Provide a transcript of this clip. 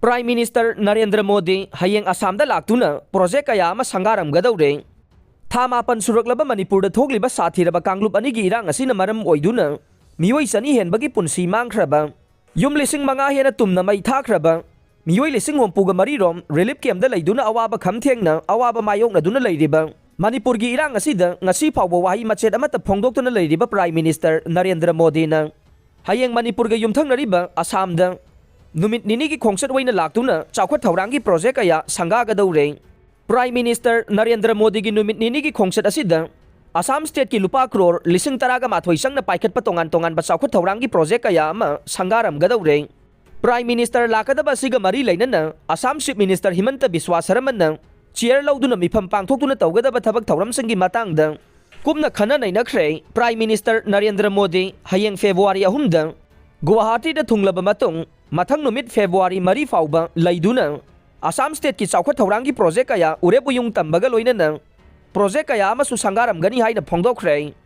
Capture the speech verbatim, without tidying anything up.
Prime Minister Narendra Modi ꯍꯌꯦꯡ ꯑꯁꯥꯝꯗ ꯂꯥꯛꯇꯨꯅ project ꯀꯌꯥ ꯑꯃ ꯁꯪꯒꯥꯔꯝꯒꯗꯧꯔꯦ꯫ ꯊꯥ ꯃꯥꯄꯟ ꯁꯨꯔꯛꯂꯕ ꯃꯅꯤꯄꯨꯔꯗ ꯊꯣꯛꯂꯤꯕ ꯁꯥꯊꯤꯔꯕ ꯀꯥꯡꯂꯨꯞ ꯑꯅꯤꯒꯤ ꯏꯔꯥꯡ ꯑꯁꯤꯅ ꯃꯔꯝ ꯑꯣꯏꯗꯨꯅ ꯃꯤꯑꯣꯏ ꯆꯅꯤ ꯍꯦꯟꯕꯒꯤ ꯄꯨꯟꯁꯤ ꯃꯥꯡꯈ꯭ꯔꯕ, ꯌꯨꯝ ꯂꯤꯁꯤꯡ ꯃꯉꯥ ꯍꯦꯟꯅ ꯇꯨꯝꯅ ꯃꯩ ꯊꯥꯈ꯭ꯔꯕ, ꯃꯤꯑꯣꯏ ꯂꯤꯁꯤꯡ ꯍꯨꯝꯐꯨꯒ ꯃꯔꯤ ꯔꯣꯝ ꯔꯤꯂꯤꯐ ꯀꯦꯝꯞꯇ ꯂꯩꯗꯨꯅ ꯑꯋꯥꯕ ꯈꯝ ꯊꯦꯡꯅ ꯑꯋꯥꯕ ꯃꯥꯌꯣꯛꯅꯗꯨꯅ ꯂꯩꯔꯤꯕ ꯃꯅꯤꯄꯨꯔꯒꯤ ꯏꯔꯥꯡ ꯑꯁꯤꯗ ꯉꯁꯤ ꯐꯥꯎꯕ ꯋꯥꯍꯩ ꯃꯆꯦꯠ ꯑꯃꯠꯇ ꯐꯣꯡꯗꯣꯛꯇꯅ ꯂꯩꯔꯤꯕ Prime Minister ꯅꯔꯦꯟꯗ꯭ꯔ ꯃꯣꯗꯤꯅ ꯍꯌꯦꯡ ꯃꯅꯤꯄꯨꯔꯒ ꯌꯨꯝꯊꯪꯅꯔꯤꯕ ꯑꯁꯥꯝꯗ ꯅꯨꯃꯤꯠ ꯅꯤꯅꯤꯒꯤ ꯈꯣꯡꯆꯠ ꯑꯣꯏꯅ ꯂꯥꯛꯇꯨꯅ ꯆꯥꯎꯈꯠ ꯊꯧꯔꯥꯡꯒꯤ ꯄ꯭ꯔꯣꯖꯦꯛ ꯀꯌꯥ ꯁꯪꯒꯥꯒꯗꯧꯔꯦ꯫ Prime Minister ꯅꯔꯦꯟꯗ꯭ꯔ ꯃꯣꯗꯤꯒꯤ ꯅꯨꯃꯤꯠ ꯅꯤꯅꯤꯒꯤ ꯈꯣꯡꯆꯠ ꯑꯁꯤꯗ ꯑꯁꯥꯝ ꯁ꯭ꯇꯦꯠꯀꯤ ꯂꯨꯄꯥ ꯀ꯭ꯔꯣꯔ ꯂꯤꯁꯤꯡ ꯇꯔꯥꯒ ꯃꯥꯊꯣꯏ ꯆꯪꯅ ꯄꯥꯏꯈꯠꯄ ꯇꯣꯉꯥꯟ ꯇꯣꯉꯥꯟꯕ ꯆꯥꯎꯈꯠ ꯊꯧꯔꯥꯡꯒꯤ ꯄ꯭ꯔꯣꯖꯦꯛ ꯀꯌꯥ ꯑꯃ ꯁꯪꯒꯥꯔꯝꯒꯗꯧꯔꯦ꯫ Prime Minister ꯂꯥꯛꯀꯗꯕ ꯑꯁꯤꯒ ꯃꯔꯤ ꯂꯩꯅꯅ ꯑꯁꯥꯝ Chief Minister ꯍꯤꯃꯟꯇ ꯕꯤꯁ꯭ꯋꯥ ꯁꯔꯃꯟꯅ ꯆꯤꯌꯔ ꯂꯧꯗꯨꯅ ꯃꯤꯐꯝ ꯄꯥꯡꯊꯣꯛꯇꯨꯅ ꯇꯧꯒꯗꯕ ꯊꯕꯛ ꯊꯧꯔꯝꯁꯤꯡꯒꯤ ꯃꯇꯥꯡꯗ ꯀꯨꯞꯅ ꯈꯟꯅ ꯅꯩꯅꯈ꯭ꯔꯦ꯫ Prime Minister ꯅꯔꯦꯟꯗ꯭ꯔ ꯃꯣꯗꯤ ꯍꯌꯦꯡ ꯐꯦꯕ꯭ꯔꯨꯋꯥꯔꯤ ꯑꯍꯨꯝꯗ ꯒꯨꯋꯥꯍꯥꯇꯤꯗ ꯊꯨꯡꯂꯕ ꯃꯇꯨꯡ, ꯃꯊꯪ ꯅꯨꯃꯤꯠ ꯐꯦꯕ꯭ꯔꯨꯋꯥꯔꯤ ꯃꯔꯤ ꯐꯥꯎꯕ ꯂꯩꯗꯨꯅ ꯑꯁꯥꯝ ꯁ꯭ꯇꯦꯠꯀꯤ ꯆꯥꯎꯈꯠ ꯊꯧꯔꯥꯡꯒꯤ ꯄ꯭ꯔꯣꯖꯦꯛ ꯀꯌꯥ ꯎꯔꯦꯞ ꯎꯌꯨꯡ ꯇꯝꯕꯒ ꯂꯣꯏꯅꯅ ꯄ꯭ꯔꯣꯖꯦꯛ ꯀꯌꯥ ꯑꯃꯁꯨ ꯁꯪꯒꯥꯔꯝꯒꯅꯤ ꯍꯥꯏꯅ ꯐꯣꯡꯗꯣꯛꯈ꯭ꯔꯦ꯫